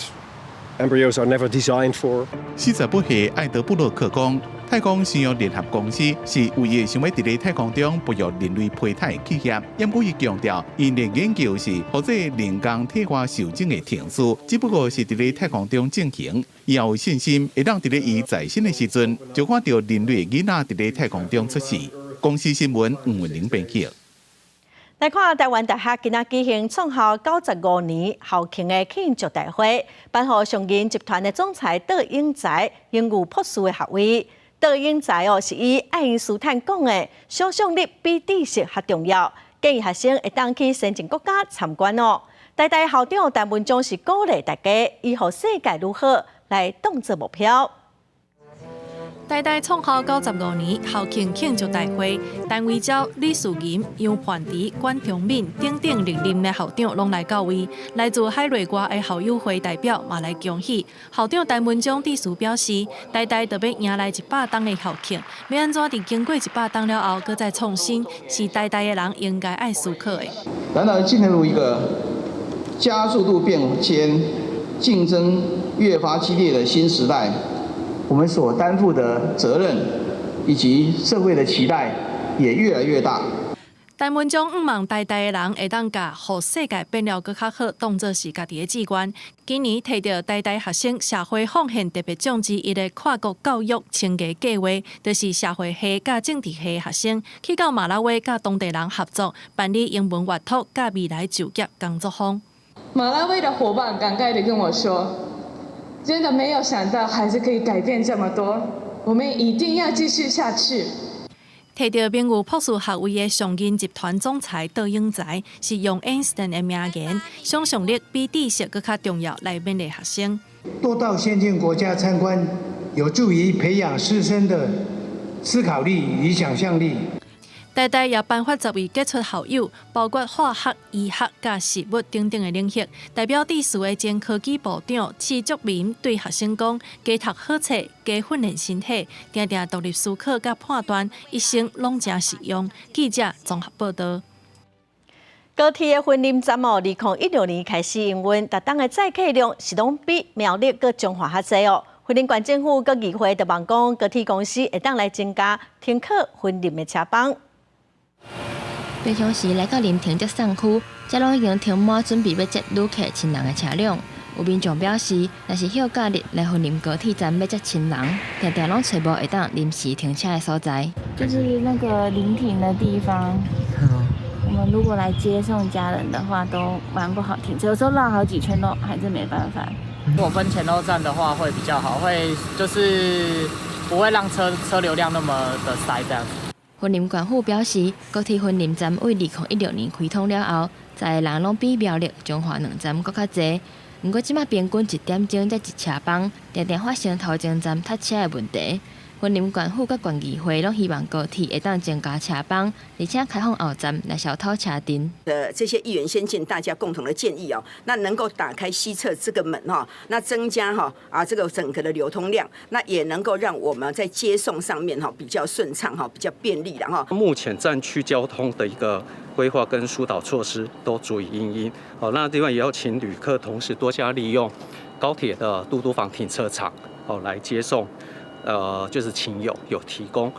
embryos are never designed for. 48歲艾德布洛克講，太空生物聯合公司是唯一想欲佇咧太空中培育人類胚胎的企業。毋過伊強調，𪜶的研究是予做人工體外受精的程序，只不過是佇咧太空中進行。伊也有信心會當佇咧伊在生的時陣，就看著人類囡仔佇咧太空中出世。公視新聞吳文玲編輯。來看臺灣大學今仔舉行創校95年校慶的慶祝大會，頒予上銀集團的總裁杜英才榮譽博士的學位。杜英才哦，是以愛因斯坦講的想像力比知識較重要，建議學生會當去先進國家參觀哦。台大校長陳文忠是鼓勵大家以予世界愈好來當做目標。台大創校95年校慶慶祝大會，陳惟昭、李士吟、楊槃治、管中閔等等歷任的校長攏來到位，來自海內外的校友會代表嘛來恭喜。校長陳文忠致辭表示，台大著欲迎來100冬的校慶，欲按怎佇經過100冬了後，閣再創新，是台大的人應該愛思考的。然而，進入一個加速度變遷、競爭越發激烈的新時代，我們所擔負的責任以及社會的期待也越來越大。陳文忠向望台大的人會當共予世界變了閣較好，當做是家己的志願。今年提著台大學生社會奉獻特別獎之一的跨國教育青藝計劃，就是社會系佮政治系學生去到馬拉威佮當地人合作，辦理英文閱讀佮未來就業工作坊。馬拉威的夥伴感慨地跟我說：真的沒有想到，還是可以改變這麼多。我們一定要繼續下去。提著名譽博士學位的上銀集團總裁杜英才，是用愛因斯坦的名言：想像力比知識閣較重要，來勉勵學生。多到先進國家參觀，有助於培養師生的思考力與想象力。台大也頒發10位傑出校友，包括化學、醫學佮食物等等的領域。代表致辭的前科技部長施卓明對學生講：加讀好冊，加訓練身體，定定獨立思考佮判斷，一生攏誠實用。記者綜合報導。高鐵的雲林站哦，2016年開始營運，逐冬的載客量是攏比苗栗閣彰化較濟哦。雲林縣政府閣議會就望講，高鐵公司會當來增加停靠雲林的車班。平常時來到林亭接送區，遮攏已經停滿準備欲接旅客親人的車輛。有民眾表示，若是歇假日來雲林高鐵站欲接親人，定定攏揣無會當臨時停車的所在。就是那個臨停的地方，我們如果來接送家人的話，都蠻不好停車，有時候繞好幾圈都還是沒辦法。如果分前後站的話，會比較好，會就是不會讓車流量那麼的塞這樣子。雲林縣府表示，高鐵雲林站為2016年開通了後，載的人攏比苗栗、彰化兩站閣較濟。毋過，這馬平均一點鐘才一車班，定定發生頭前站塞車的問題。雲林縣府佮縣議會攏希望高鐵會當增加車班，而且開放後站來消除車陣。這些議員先進大家共同的建議哦，那能夠打開西側這個門哈，那增加哈啊這個整個的流通量，那也能夠讓我們在接送上面哈比較順暢哈，比較便利了哈。目前站區交通的一個規劃跟疏導措施都足以因應。好，那另外也要請旅客同時多加利用高鐵的嘟嘟房停車場，哦來接送。就是親友有提供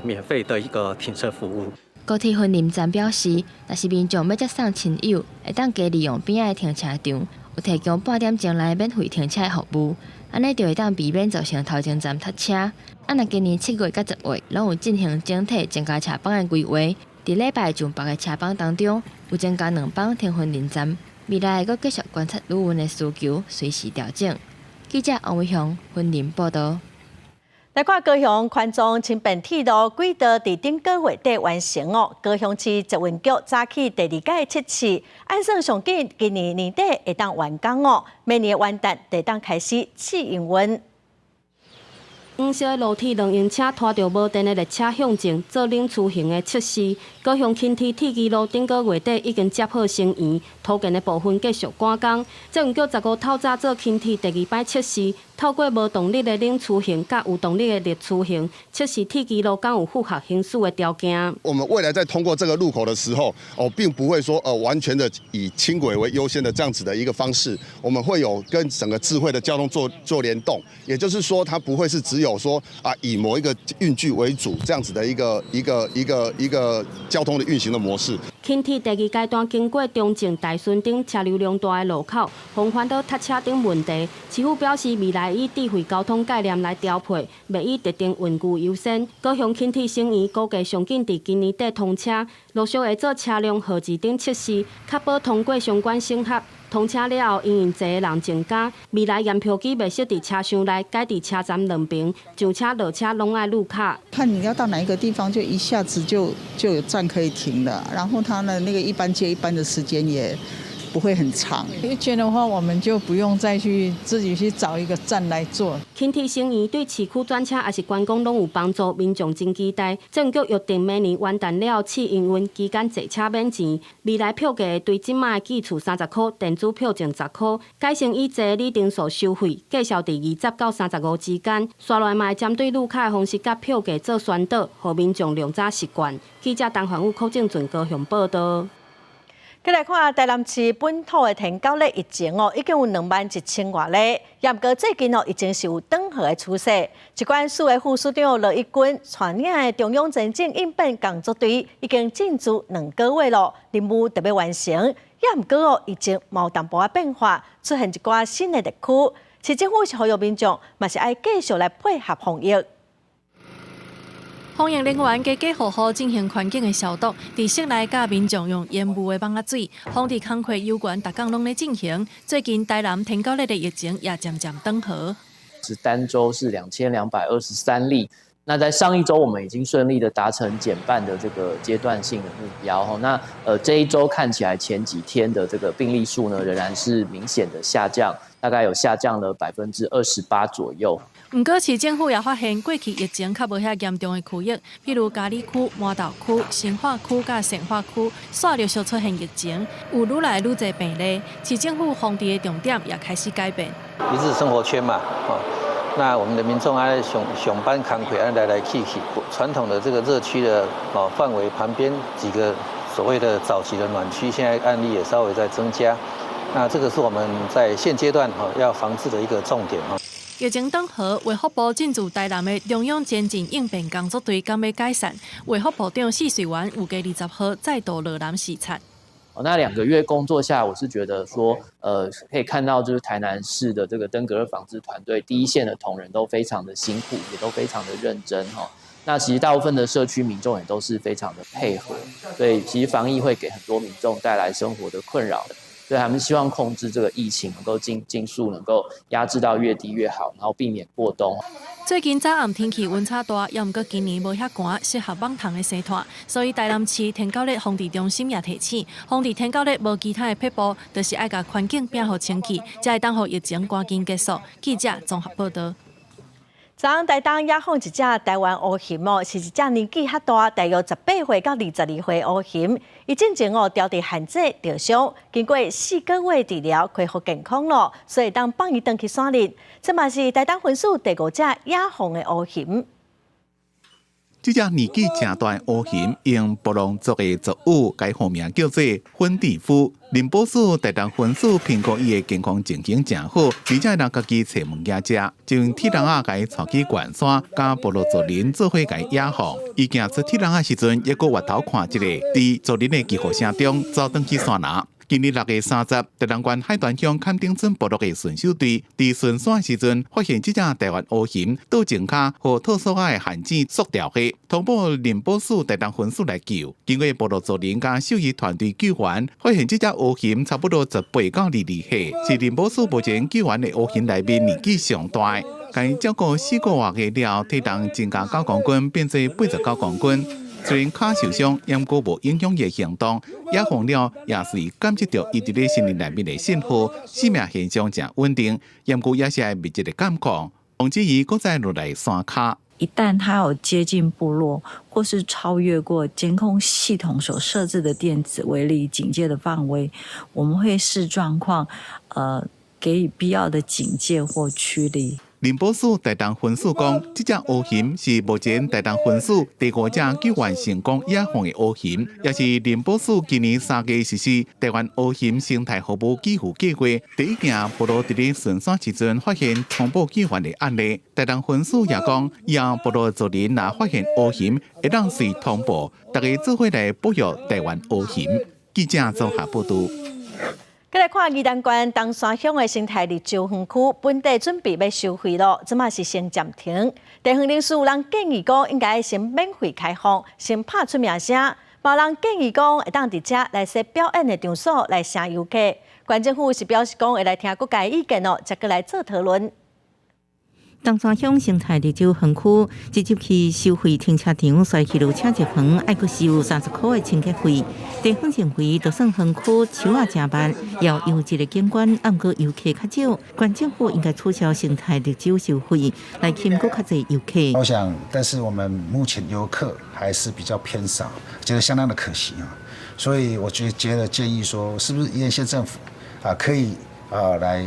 免費的一個停車服務。高鐵雲林站表示，若是民眾欲接送親友，會當加利用邊仔的停車場，有提供半點鐘內免費停車的服務，按呢就會當避免造成頭前站塞車。啊，若今年7月佮10月攏有進行整體增加車班的規劃，佇禮拜上北的車班當中，有增加兩班停雲林站，未來會閣繼續觀察旅運的需求，隨時調整。記者王偉雄雲林報導。來看高雄環狀輕便鐵路軌道，佇頂個月底完成哦。高雄市捷運局早起第二屆測試，按算上緊今年年底會當完工哦。明年元旦就會當開始試營運。黃色的路鐵兩用車拖著無電的列車向前做冷雛形的測試。高雄輕鐵鐵支路頂個月底已經接好成員，土建的部分繼續趕工。捷運局15透早做輕鐵第二擺測試，透過無動力的冷驅型佮有動力的熱驅型，測試鐵支路敢有符合行駛的條件。我們未來在通過這個路口的時候，哦，並不會說完全的以輕軌為優先的這樣子的一個方式，我們會有跟整個智慧的交通做聯動，也就是說，它不會是只有說啊以某一個運具為主這樣子的一個交通的運行的模式。輕鐵第二階段經過中正、大順頂車流量大的路口，防範著塞車等問題。市府表示，未來以智慧交通概念來調配，袂以特定運具優先。高雄輕鐵成員估計上緊佇今年底通車，陸續會做車輛號誌等測試，確保通過相關審核。通車了後，因為坐的人增加，未來驗票機袂設佇車廂內，改佇車站兩邊，上車落車攏愛綠卡。看你要到哪一個地方，就一下子就有站可以停了，然後它的那個一班接一班的時間也不會很長。一間的話，我們就不用再去自己去找一個站來坐。輕鐵成員對市區轉車抑是觀光攏有幫助，民眾真期待。政局約定明年元旦了後試營運，期間坐車免錢。未來票價對這擺的寄厝30箍，電子票證10箍，改成以坐里程數收費，價數佇20到35之間。紲落來嘛會針對綠卡的方式佮票價做宣導，予民眾量早習慣。記者陳環宇、柯正俊高雄報道。再來看台南市本土的天狗咧疫情哦，已經有21,000外例。也毋過最近哦，疫情是有轉好的趨勢。疾管署的副署長羅一鈞帶領的中央前進應變工作隊已經進駐2個月咯，任務著欲完成。也毋過哦，疫情嘛有淡薄仔變化，出現一寡新的地區。市政府是呼籲民眾，嘛是愛繼續來配合防疫。防疫人員家家戶戶進行環境的消毒，佇室內佮民眾用煙霧的網仔水，防治工課有關，逐工攏咧進行。最近台南天狗熱的疫情也漸漸轉好。是單週是2223例。那在上一周，我們已經順利的達成減半的這個階段性的目標。那這一周看起來前幾天的這個病例數呢，仍然是明顯的下降，大概有下降了28%左右。毋過市政府也發現，過去疫情較無遐嚴重的區域，譬如佳里區、麻豆區、新化區佮善化區，煞陸續出現疫情，有愈來愈濟病例。市政府防治的重點也開始改變。一日生活圈嘛，哦，那我們的民眾愛上班工課愛來來去去，傳統的這個熱區的哦範圍旁邊幾個所謂的早期的暖區，現在案例也稍微在增加。那這個是我們在現階段哈要防治的一個重點哈。疫情轉好，衛福部進駐台南的中央前進應變工作隊敢欲解散？衛福部長謝瑞元預計20號再度落南視察。哦，那2個月工作下，我是覺得說，可以看到就是台南市的這個登革熱防治團隊第一線的同仁都非常的辛苦，也都非常的認真哈。那其實大部分的社區民眾也都是非常的配合，所以其實防疫會給很多民眾帶來生活的困擾。所以他們希望控制這個疫情，能夠盡速能夠壓制到越低越好，然後避免過冬。最近早暗天氣溫差大，猶毋過今年無遐寒，適合蠓蟲的生湠，所以台南市天狗熱防治中心也提醒，防治天狗熱無其他的撇步，就是愛共環境摒予清氣，才會當予疫情趕緊結束。記者綜合報道。昨昏台東野放一隻台灣烏熊哦，是一隻年紀較大，大約18歲到22歲烏熊。伊進前哦，牢佇限制著傷，經過4個月治療，恢復健康咯，所以當放伊轉去山裡。這嘛是台東分署第五隻野放的烏熊。這隻年紀誠大的烏熊用布朗族的族語，共伊號名叫做粉蒂夫。林保署台東分署評估伊的健康情形誠好，而且會當家己揣物件食，就用鐵籠仔共伊帶去懸山，佮部落族人做伙共伊野放。伊行出鐵籠仔時陣，猶閣回頭看一下，佇族人的疾呼聲中走轉去山林。今年6月30，台東縣海端鄉崁頂村部落的巡守隊佇巡山時陣，發現這隻台灣烏熊倒前跤予套索仔的陷阱束牢去，通報林保署台東分署來救。經過部落族人佮獸醫團隊救援，發現這隻烏熊差不多18到22歲，是林保署目前救援的烏熊內面年紀上大。共伊照顧4個外月了後，體重增加9公斤，變做89公斤。雖然跤受傷，毋過無影響伊的行動，野放了也是感測著伊佇咧森林內面的信號，生命現象誠穩定，毋過也是愛密切的監控，防止伊閣再落來山跤。一旦它有接近部落，或是超越過監控系統所設置的電子圍籬警戒的範圍，我們會視狀況，給予必要的警戒或驅離。林保署台東分署講，這隻烏熊是目前台東分署第五隻救援成功野放的烏熊，也是林保署今年3月實施台灣烏熊生態服務給付計劃第一件部落佇咧巡山時陣發現通報救援的案例。台東分署也講，以後部落族人若發現烏熊，會當隨通報，大家做伙來保育台灣烏熊。記者綜合報導。閣來看宜蘭縣東山鄉的生態綠洲園區，本底準備欲收費囉，這馬是先暫停。地方人士有人建議講，應該先免費開放，先拍出名聲。嘛有人建議講，會當佇遮來設表演的場所來吸遊客。縣政府是表示講，會來聽各界意見哦，才閣來做討論。東山鄉生態綠洲園區直接去收費停車場，衰去路車一園，愛閣收30箍的清潔費。地方認為，就算園區樹仔誠密，猶有優質的景觀，毋過遊客較少，縣政府應該取消生態綠洲收費，來吸引閣較濟遊客。我想，但是我們目前遊客還是比較偏少，覺得相當的可惜啊。所以我覺得建議說，是不是宜蘭縣政府啊，可以啊來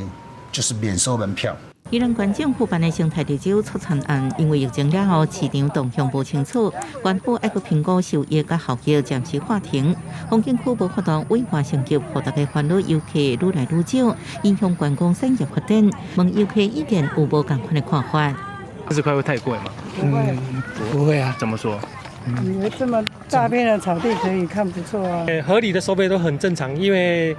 就是免收門票。宜蘭縣政府辦的生態綠洲促參案，因為疫情了後市場動向無清楚，縣府愛閣評估收益佮效益，暫時喊停。風景區無法度委外升級，予大家煩惱遊客愈來愈少，影響觀光產業發展。問遊客意見有無仝款的看法？ 30塊會太貴嗎？不會，不會啊。怎麼說？以為這麼大片的草地可以看不錯啊。合理的收費都很正常，因為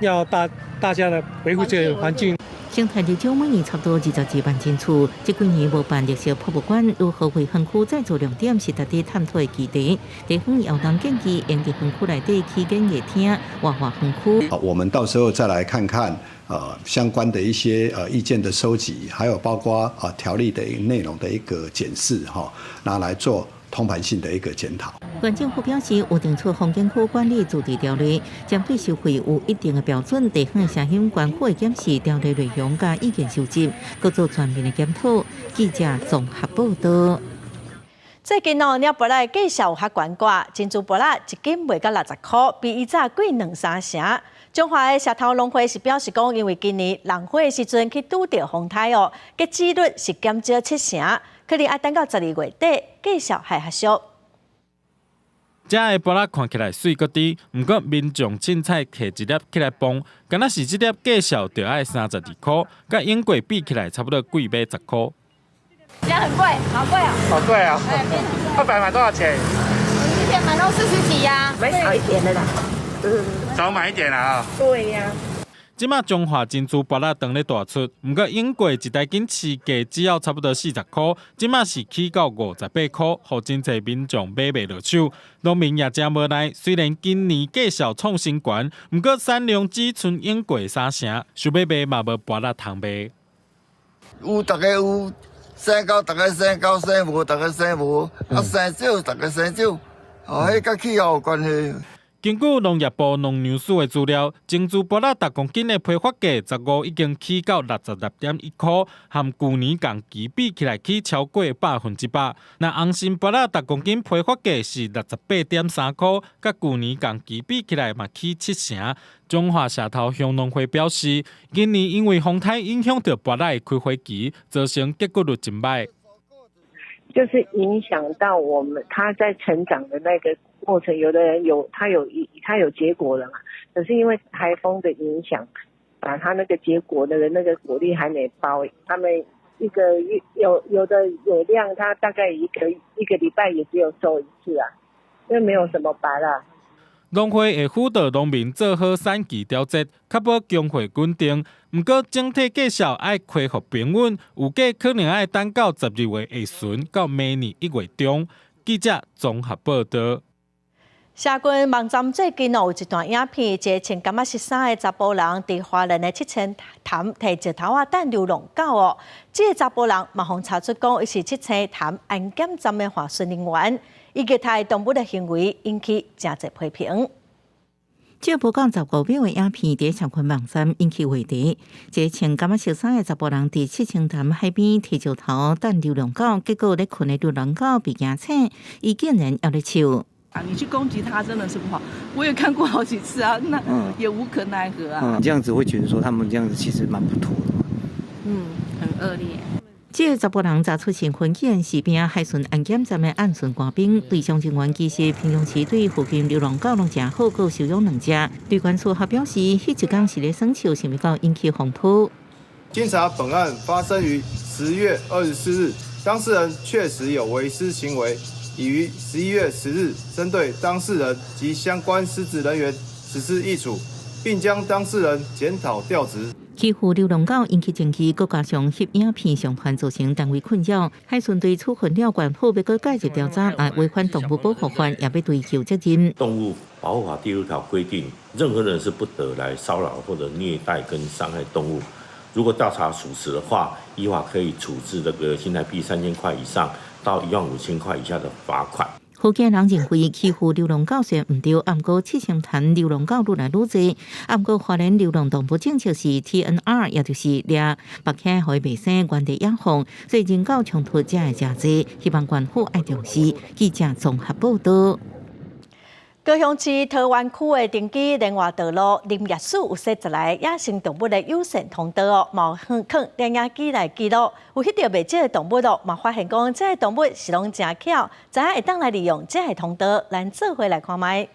要大家的維護這個環境。生態綠洲每年差不多22萬人次，這幾年無辦綠色博物館，如何為園區再做亮點，是值得探討的議題。地方有人建議，用佇園區內底起演藝廳，活化園區。我們到時候再來看看，相關的一些意見的收集，還有包括啊條例的內容的一個檢視，哈，拿來做通盤性的一個檢討。縣政府表示，有定出風景區管理自治條例，針對收費有一定的標準，地方的聲音縣府會檢視條例內容佮意見收集，閣做全面的檢討。記者綜合報導。最近哦，鳥芭樂價數有較懸掛，珍珠芭樂一斤賣到60箍，比以早貴兩三成。彰化的社頭農會是表示講，因為今年落花的時陣去拄著風颱哦，結籽率是減少七成，可能愛等到12月底，價數還較俗。遮的芭樂看起來媠閣甜，毋過民眾凊彩提一粒起來磅，敢若是這粒價數就愛32箍，佮永過比起來差不多貴欲10箍。這樣很貴，好貴啊！好貴啊！200買多少錢？我一天買到40幾呀，買少一點的啦。少買一點啦。對呀。這馬彰化珍珠芭樂當咧大出，毋過永過一台斤市價只要差不多40箍，這馬是起到58箍，予真濟民眾買袂落手。農民也誠無奈，雖然今年價數創新高，毋過產量只賰永過三成，想欲賣嘛無芭樂通賣。有逐家有生狗，逐家生狗生無，逐家生無，啊生少，逐家生少，哦，彼佮氣候有關係。根據農業部農糧署的資料，珍珠芭樂逐公斤的批發價15已經起到66.1箍，和舊年同期比起來起超過100%。若紅心芭樂逐公斤批發價是68.3箍，佮舊年同期比起來嘛起七成。彰化社頭鄉農會表示，今年因為風颱影響著芭樂的開花期，造成結果率真䆀。就是影響到我們他在成長的那個過程，有的人有他有一他有結果了嘛，可是因為颱風的影響，把他那個結果的那個果粒還沒包，他們一個月有的有量，他大概一個禮拜也只有收一次啊，因為沒有什麼芭樂。農會會輔導農民做好產期調節，確保供貨穩定。毋過整體價數愛恢復平穩，預計可能愛等到12月下旬到明年1月中。記者綜合報導。社群網站最近有一段影片，一个穿柑仔色衫的查埔人佇花蓮的七星潭提石頭仔擲流浪狗哦。這个查埔人嘛，予查出講，伊是七星潭安檢站的化巡人員，伊虐待動物的行為引起誠濟批評。這無到15秒的影片，佇社群網站引起話題。這個穿柑仔色衫的查埔人佇七星潭海邊提石頭擲流浪狗，結果咧睏的流浪狗被驚醒，伊竟然猶咧笑。啊，你去攻擊他真的是不好，我也看過好幾次啊，那也無可奈何啊。嗯，這樣子會覺得說他們這樣子其實蠻不妥的。嗯，很惡劣。這個查埔人查出身份，竟然是邊海巡安檢站的岸巡官兵。對上人員其實平常時對附近流浪狗攏誠好，閣收養兩隻。旅管處還表示，彼一工是咧耍笑，想欲到引起風波。經查本案發生於10月24日，當事人確實有違失行為，已於11月10日針對當事人及相關失職人員實施議處，並將當事人檢討調職。欺負流浪狗引起爭議，閣加上翕影片上傳造成單位困擾。海巡隊處分了縣府欲閣介入調查，來違反動物保護法，也欲追究責任。動物保護法第六條規定，任何人是不得來騷擾或者虐待跟傷害動物。如果調查屬實的話，依法可以處置這個新台幣3000塊以上到15,000塊以下的罰款。福建人認為欺負流浪狗雖然毋對，毋過七星潭流浪狗愈來愈濟，毋過花蓮流浪動物政策是 TNR，也就是掠縛起予伊袂生，原地野放，所以人狗衝突才會誠濟。希望縣府愛重視。記者綜合報道。高雄市桃園區的登基聯外道路林業署有設一个野生動物的友善通道哦，嘛有放攝影機來記錄，有翕著袂少的動物哦，嘛發現講這个動物是攏誠巧，知影會當來利用這个通道，咱做伙來看覓。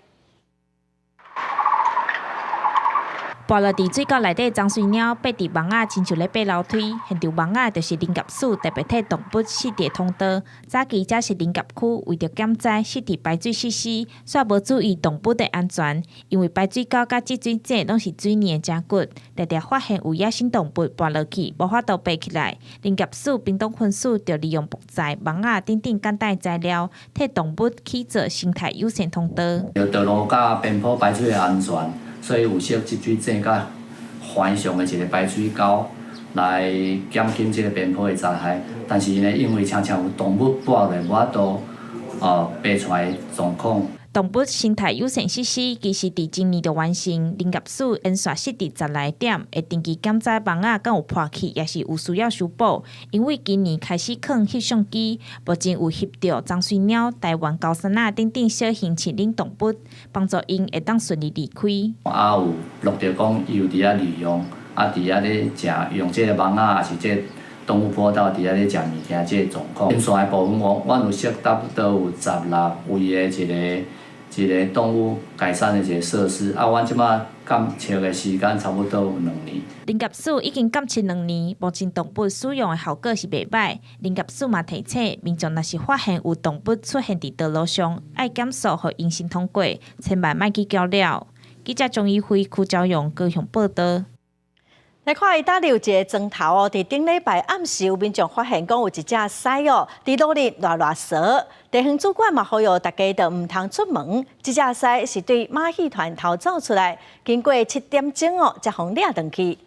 跋落佇水溝內底髒水鳥，爬佇網仔，親像咧爬樓梯。現場網仔就是林業署特別替動物設置通道。早期這是林業區為著減災設置排水設施，煞無注意動物的安全。因為排水溝佮積水井攏是水泥的誠骨，常常發現有野生動物跋落去，無法度爬起來。林業署屏東分署就利用木材、網仔等等簡單材料，替動物起做生態友善通道。道路佮邊坡排水的安全。所以有設積水井佮環上的一個排水溝來減輕這個邊坡的災害，但是呢，因為常常有動物跋落無法度爬出來的狀況。動物生態友善設施其實佇今年就完成，林業署沿線設置10來點，會定期檢查網仔敢有破去，抑是有需要修補。因為今年開始囥翕相機，目前有翕著髒水鳥、台灣高山鶩等等小型飼養動物，幫助𪜶會當順利離開。啊，有錄著講伊有佇遐利用，啊，佇遐咧食用這個網仔，抑是這個動物坡道佇遐咧食物件，這個狀況。沿線的部分，阮有設差不多有16位的一個動物改善的一個設施，啊，阮這擺監測的時間差不多有2年。林業署已經監測2年，目前動物使用的效果是袂䆀。林業署嘛提醒民眾，若是發現有動物出現佇道路上，愛減速予𪜶先通過，千萬莫去攪擾。記者鍾怡輝、柯昭勇高雄報道。來看意大利有一个莊頭哦，佇頂禮拜暗時有民眾發現講有一隻獅哦，佇路裡賴賴趖。地方主管嘛呼籲大家都毋通出門。這隻獅是對馬戲團逃走出來，經過7點鐘哦，才予掠轉去。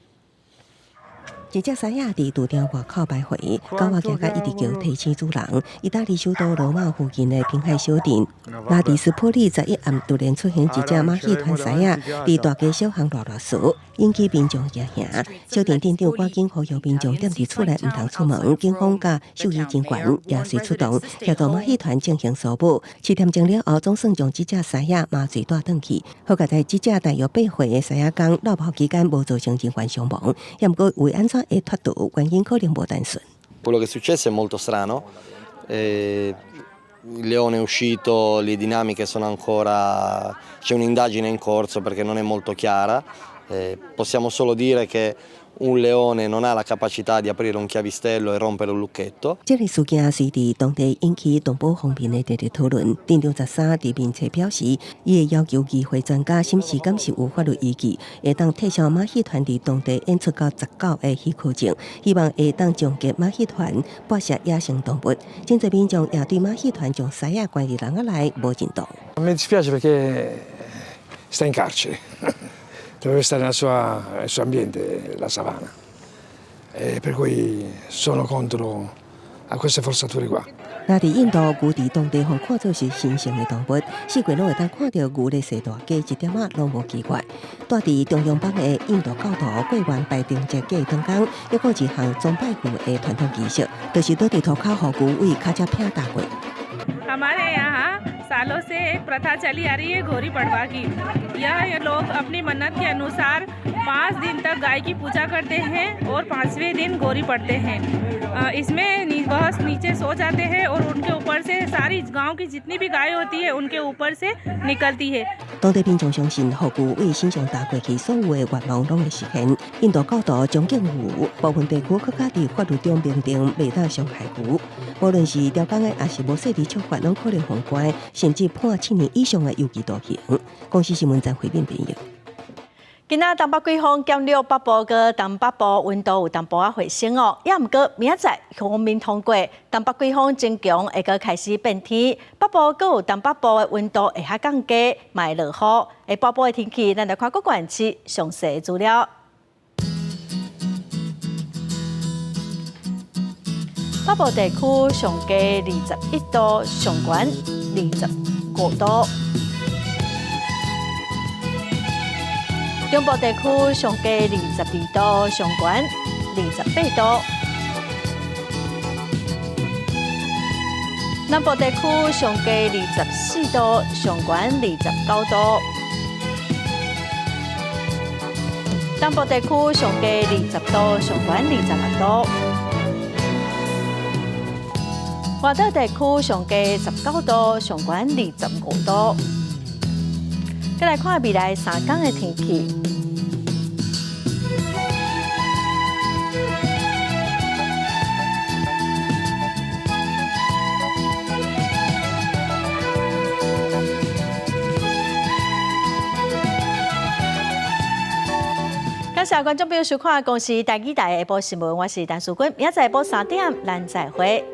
一隻獅仔佇賭場外口徘徊，狗仔行甲一直叫提醒主人。意大利首都羅馬附近的濱海小鎮拉迪斯波利11暗突然出現一隻馬戲團獅仔，佇大街小巷賴賴趖，引起民眾驚嚇。小鎮鎮長趕緊呼籲民眾踮佇厝內毋通出門，警方佮獸醫人員也隨出動協助馬戲團進行搜捕。7點鐘了後，總算將這隻獅仔麻醉帶轉去。好佳哉這隻大約8歲的獅仔公落跑期間無造成人員傷亡，也毋過為按怎會脫逃，原因可能無單純。 Quello che è successo è molto strano. Il leone è uscito, le dinamiche sono ancora, c'è un'indagine in corso perché non è molto chiara. Possiamo solo dire che un leone non ha la capacità di aprire un chiavistello e rompere un lucchetto。這个事件隨佇當地引起動保方面的熱烈討論。鎮長13佇面冊表示，伊會要求議會專家審視敢是有法律依據，會當撤銷馬戲團佇當地演出到19的許可證，希望會當終結馬戲團剝削野生動物。真濟民眾也對馬戲團將獅仔關佇籠仔內無認同。 Mi dispiace perché sta in carcere. Dovrebbe stare nel suo ambiente, la savana. E per cui sono contro a queste forzature qua. 若佇印度，牛佇當地予看做是神聖的動物，四界攏會當看著牛咧踅大街，一點仔攏無奇怪。住佇中央邦的印度教徒過完拜燈節過當工，猶閣有一項崇拜牛的傳統儀式，就是倒佇塗跤予牛為跤車劈踏過。 हमारे यहाँ सालों से एक प्रथा चली आ रही है घोरी पड़वा की। यह लोग अपनी मन्नत के अनुसार 5 दिन तक गाय की पूजा करते हैं और पाँचवें दिन गोरी पड़ते हैं। इसमें वह नीचे सो जाते हैं और उनके ऊपर से सारी गांव की जितनी भी गाय होती है उनके ऊपर से निकलती है。當地民眾相信，火牛為身上踏過去所有的願望攏會實現。印度教徒崇敬牛，部分地區閣較佇法律中明定袂當傷害牛。無論是刁工的，抑是無勢力觸法，攏可能予關，甚至判7年以上的有期徒刑。公視新聞陳慧敏編譯。今仔東北季風減弱，北部佮東北部溫度有淡薄仔回升哦。也毋過明仔載鋒面通過，東北季風增強，會閣開始變天。北部閣有東北部的溫度會較降低，嘛會落雨。下晡晡的天氣，咱來看各縣市詳細資料。北部地區上低21度，上懸25度。中部地區上低22度，上懸28度。南部地區上低24度，上懸29度。東部地區上低20度，上懸26度。外島地區上低19度，上懸25度。再來看未來3天的天氣。感謝觀眾朋友收看《公視台語台》下晡新聞，我是陳淑君，明仔載下晡3點，咱再會。